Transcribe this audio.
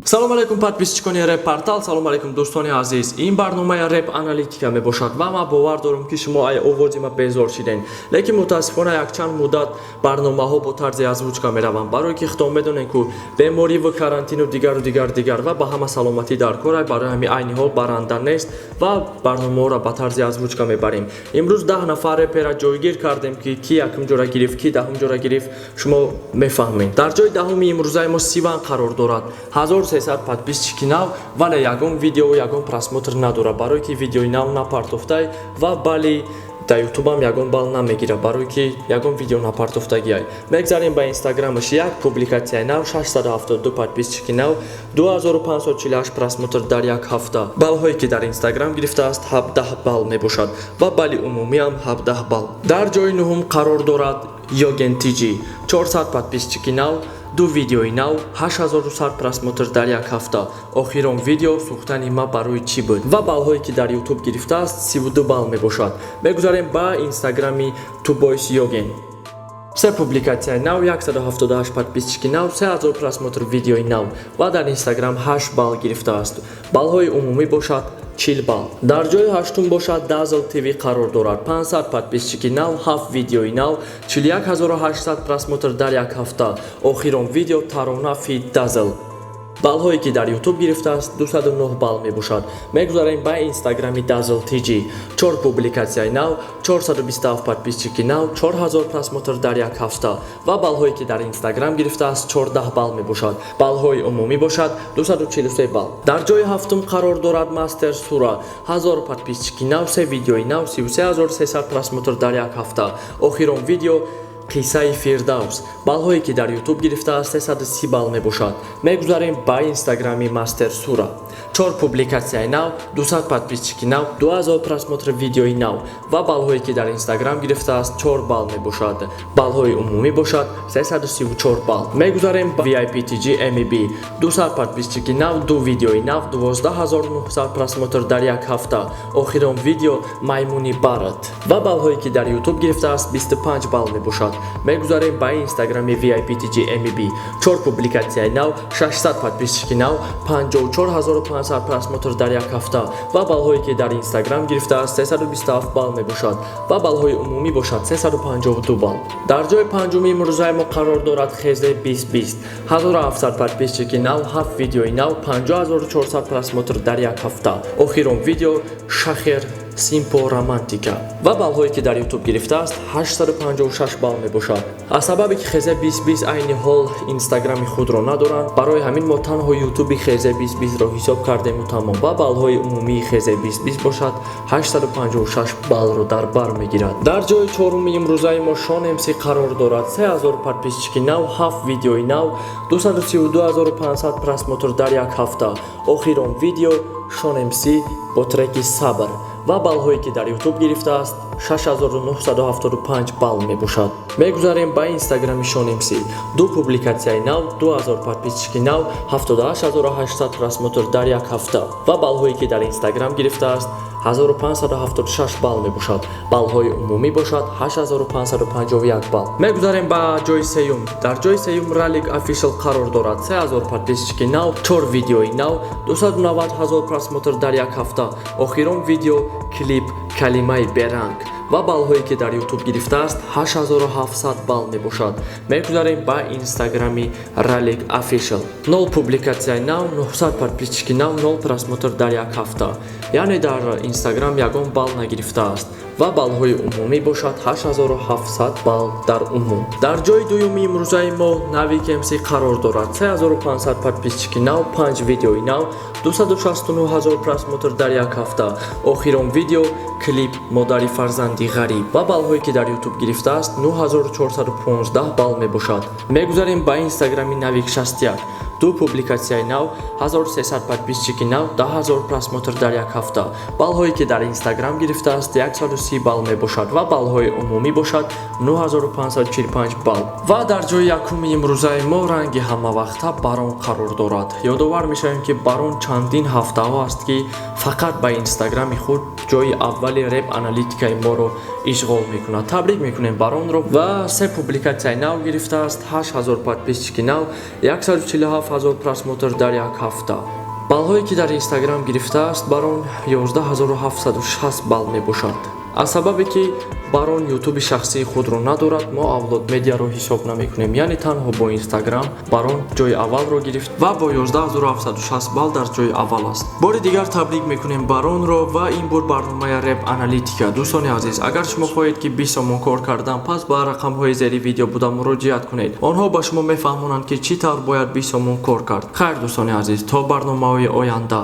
Салом алейкум, подписчикони Реп Портал, салом алейкум, дӯстони азиз. Ин барномаи Реп Аналитика мебошад ва ман бовар дорам, ки шумо ай овози ма безор шидем, лекин мутаассифона якчанд муддат барномаҳо бо тарзи озвучка мераванд, барое ки худтон медонем, ку бемориву карантину дигару дигар дигар ва ба ҳама саломатӣ дар кор. Барои ҳамин айни ҳол баранда нест ва барномаҳоро ба тарзи озвучка мебарем. Имрӯз 10 нафар репера ҷойгир кардем, ки ки якум ҷора гирифт, ки даҳум ҷора гирифт, шумо мефаҳмед. Дар ҷои даҳуми имрӯзаи мо Сиван қарор дорад. 1300 подписчики нав, вале ягон видео, ягон просмотр надорад, барое ки видеои нав напартофтай ва бали дар Ютубам ягон балл намегирад, барое ки ягон видео напартофтагиай. Мегзарем ба Инстаграмаш: як публикатсияи нав, 672 подписчики нав, 2548 просмотр дар як ҳафта. Баллҳое, ки дар Инстаграм гирифтааст, 17 балл мебошад ва балли умумиам 17 балл. Дар ҷои нуҳум қарор дорад Йоген Тиҷи: 400 подписчики нав, ду видеои нав, 8200 просмотр дар як ҳафта. Охирон видео «Сӯхтани ма барои чӣ буд» ва баллҳое, ки дар Ютуб гирифтааст, 32 балл мебошад. Мегузарем ба Инстаграми Тубойс Йоген: се публикатсияи нав, 178 подписчики нав, 3000 просмотр видеои нав ва дар Инстаграм 8 балл гирифтааст. Баллҳои умумӣ бошад 40 балл. Дар ҷои ҳаштум бошад Дазл ТВ қарор дорад: 500 подписчики нав, 7 видеои нав, 41800 просмотр дар як ҳафта. Охирон видео «Тарона feat Дазл». Баллҳое, ки дар Ютуб гирифтааст, 209 балл мебошад. Мегузарем ба Инстаграми Дазл ТЖ: чор публикатсияи нав, 427 подписчики нав, 4000 просмотр дар як ҳафта ва баллҳое, ки дар Инстаграм гирифтааст, 14 балл мебошад. Баллҳои умумӣ бошад 243 балл. Дар ҷои ҳафтум қарор дорад Мастер Сура: 1000 подписчики нав, се видеои нав, 33300 просмотр дар як ҳафта. Охирон видео «Қиссаи Фирдавс». Баллҳое, ки дар Ютуб гирифтааст, 330 балл мебошад. Мегузарем ба Инстаграми Мастер Сура: чор публикатсияи нав, 200 подписчики нав, 2000 просмотр видеои нав ва баллҳое, ки дар Инстаграм гирифтааст, 4 балл мебошад. Баллҳои умумӣ бошад 334 балл. Мегузарем ба VIPTG MEB: 200 подписчики нав, ду видеои нав, 12900 просмотр дар як ҳафта. Охирон видео «Маймуни Барат» ва баллҳое, ки дар Ютуб гирифтааст, 25 балл мебошад. Мегузарем ба Инстаграми VIPTG MEB: чор публикатсияи нав, 600 подписчики нав, 54500 просмотр дар як ҳафта ва баллҳое, ки дар Инстаграм гирифтааст, 327 балл мебошад ва баллҳои умумӣ бошад 352 балл. Дар ҷои панҷуми имрӯзаи мо қарор дорад Хезе 2020: 1700 подписчики нав, 7 видеои нав, 50400 просмотр дар як ҳафта. Охирон видео «Шахер Симпо Романтика» ва баллҳое, ки дар Ютуб гирифтааст, 856 балл мебошад. Аз сабабе ки Хезе 2020 айни ҳол Инстаграми худро надоранд, барои ҳамин мо танҳо Ютуби Хезе 2020-ро ҳисоб кардему тамом ва баллҳои умумии Хезе 2020 бошад 856 баллро дар бар мегирад. Дар ҷои чоруми имрӯзаи мо Шон МС қарор дорад: 3000 подписчики нав, 7 видеои нав, 232500 просмотр дар як ҳафта. Охирон видео Шон МС бо треки «Сабр» ва баллҳое, ки дар Ютуб гирифтааст, 6975 балл мебошад. Мегузарем ба Инстаграми Шон МС: ду публикатсияи нав, 2000 подписчики нав, 78800 просмотр дар як ҳафта ва баллҳое, ки дар Инстаграм гирифтааст, 1576 балл мебошад. Баллҳои умумӣ бошад 8551 балл. Мегузарем ба ҷои сеюм. Дар ҷои сеюм Ралик Офишал қарор дорад: 3000 подписчики нав, 4 видеои нав, 290 000 просмотр дар як ҳафта. Охирон видео клип «Калимаи беранг» ва баллҳое, ки дар Ютуб гирифтааст, 8700 балл мебошад. Мегузарем ба Инстаграми Ралик Офишал: 0 публикатсияи нав, 900 подписчики нав, 0 просмотр дар як ҳафта, яъне дар Инстаграм ягон балл нагирифтааст ва баллҳои умумӣ бошад 8700 балл дар умум. Дар ҷои дуюми имрӯзаи мо Навик МС қарор дорад: 3500 подписчики нав, 5 видеои нав, 269 000 просмотр дар як ҳафта. Охирон видео клип «Модари фарзанди ғариб» ва баллҳое, ки дар Ютуб гирифтааст, 9415 балл мебошад. Мегузарем ба Инстаграми Навик 61: ду публикатсияи нав, 1300 подписчики нав, 10 000 просмотр дар як ҳафта. Баллҳое, ки дар Инстаграм гирифтааст, 130 балл мебошад ва баллҳои умумӣ бошад 9545 балл. Ва дар ҷои якуми имрӯзаи мо ранги ҳамавақта Барон қарор дорад. Ёдовар мешавем, ки Барон чандин ҳафтаҳо аст, ки фақат ба Инстаграми худ ҷои аввали Реп Аналитикаи моро ишғол мекунад. Табрик мекунем Баронро. Ва се публикатсияи нав гирифтааст, 8000 подписчики нав, 147. 7 ҳазор просмотр дар як ҳафта. Баллҳое, ки дар Инстаграм гирифтааст Барон, 11 760 балл мебошад. Аз сабабе ки Барон Ютуби шахсии худро надорад, мо Авлод Медиаро ҳисоб намекунем, яъне танҳо бо Инстаграм Барон ҷои аввалро гирифт ва бо 11 760 балл дар ҷои аввал аст. Бори дигар табрик мекунем Баронро. Ва ин буд барномаи Реп Аналитика. Дӯстони азиз, агар шумо хоҳед, ки 20 сомон кор кардан, пас ба рақамҳои зери видео буда муроҷиат кунед. Онҳо ба шумо мефаҳмонанд, ки чӣ тавр бояд 20 сомон кор кард. Хайр, дӯстони азиз, то барномаҳои оянда.